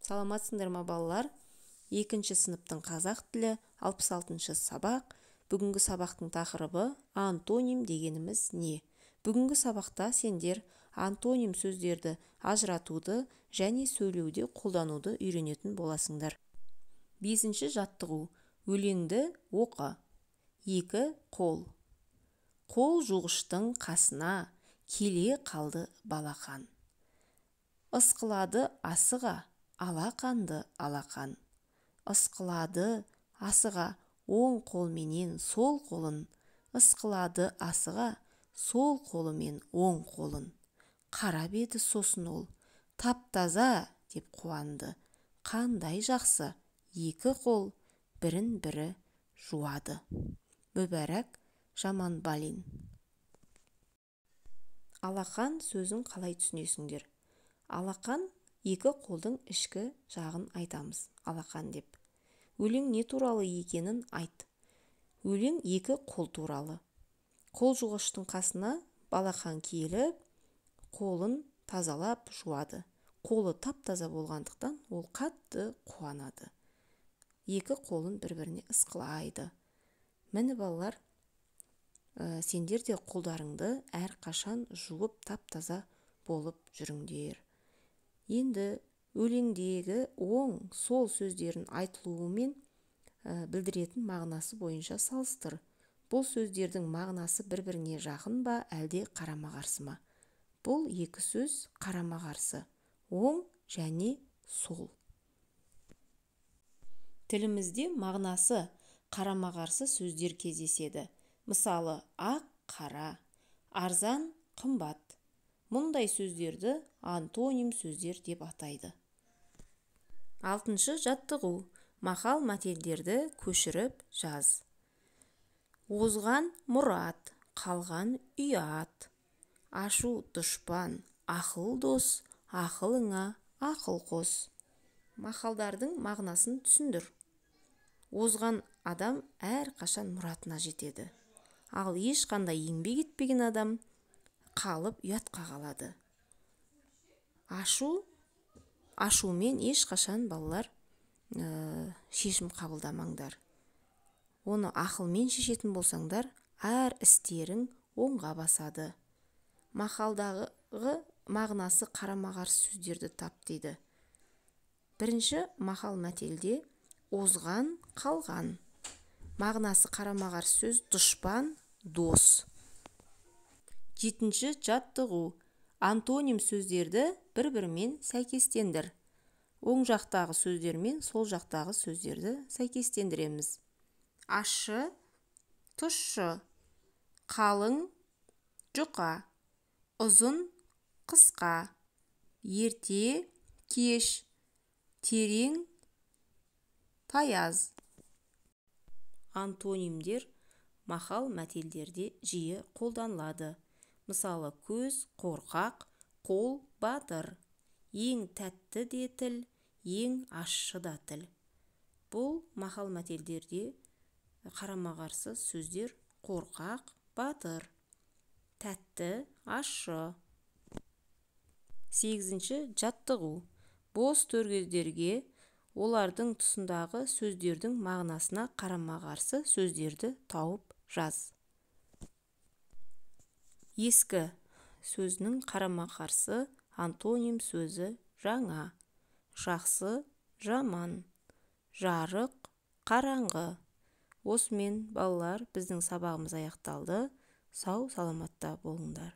Саламатсыңдар ма, балалар? Екінші сыныптың қазақ тілі, 66-шы сабақ. Бүгінгі сабақтың тақырыбы: антоним дегеніміз не? Бүгінгі сабақта сендер антоним сөздерді ажыратуды және сөйлеуде қолдануды үйренетін боласыңдар. Бесінші жаттығу. Өлеңді оқы. Екі қол. Қол жуғыштың қасына келе қалды балақан. Ысқылады асыға алақанды алақан. Ысқылады асыға оң қолменен сол қолын. Ысқылады асыға сол қолымен оң қолын. Қарап еді сосын ол, тап-таза деп қуанды. Қандай жақсы, екі қол бірін-бірі жуады. Мүбәрак Жаманбалин. Алақан сөзін қалай түсінесіңдер? Алақан – екі қолдың ішкі жағын айтамыз алақан деп. Өлең не туралы екенін айт. Өлең екі қол туралы. Қол жуғыштың қасына балақан келіп, қолын тазалап жуады. Қолы тап-таза болғандықтан, ол қатты қуанады. Екі қолын бір-біріне ысқылайды. Міне, балалар, сендер де қолдарыңды әрқашан жуып, тап-таза болып жүріңдер. Енді өлеңдегі оң, сол сөздерін айтылуы мен білдіретін мағынасы бойынша салыстыр. Бұл сөздердің мағынасы бір-біріне жақын ба, әлде қарама-қарсы ма? Бұл екі сөз қарама-қарсы: оң және сол. Тілімізде мағынасы қарама-қарсы сөздер кездеседі. Мысалы, ақ, қара, арзан, қымбат. Мұндай сөздерді антоним сөздер деп атайды. Алтыншы жаттығу. Мақал мәтелдерді көшіріп жаз. Озған мұрат, қалған ұят. Ашу дұшпан, ақыл дос, ақылыңа ақыл қос. Мақалдардың мағынасын түсіндір. Озған адам әрқашан мұратына жетеді, ал ешқандай еңбек етпеген адам қалып, ұятқа қалады. Ашумен ешқашан, балалар, шешім қабылдамаңдар. Оны ақылмен шешетін болсаңдар, әр істерің оңға басады. Мақалдағы мағынасы қарама-қарсы сөздерді тап дейді. Бірінші мақал мәтелде озған, қалған. Мағынасы қарама-қарсы сөз: дұшпан, дос. Жетінші жаттығу. Антоним сөздерді бір-бірімен сәйкестендір. Оң жақтағы сөздер мен сол жақтағы сөздерді сәйкестендіреміз. Ащы, тұщы, қалың, жұқа, ұзын, қысқа, ерте, кеш, терең, таяз. Антонимдер мақал мәтелдерде жиі қолданылады. Мысалы, көз қорқақ, қол батыр. Ең тәтті де тіл, ең ащы да тіл. Бұл мақал мәтелдерде қарама-қарсы сөздер: қорқақ, батыр, тәтті, ащы. Сегізінші жаттығу. Бос төргектерге олардың тұсындағы сөздердің мағынасына қарама-қарсы сөздерді тауып жаз. Ескі сөзінің қарама-қарсы антоним сөзі жаңа, жақсы, жаман, жарық, қараңғы. Осымен, балалар, біздің сабағымыз аяқталды. Сау саламатта болыңдар.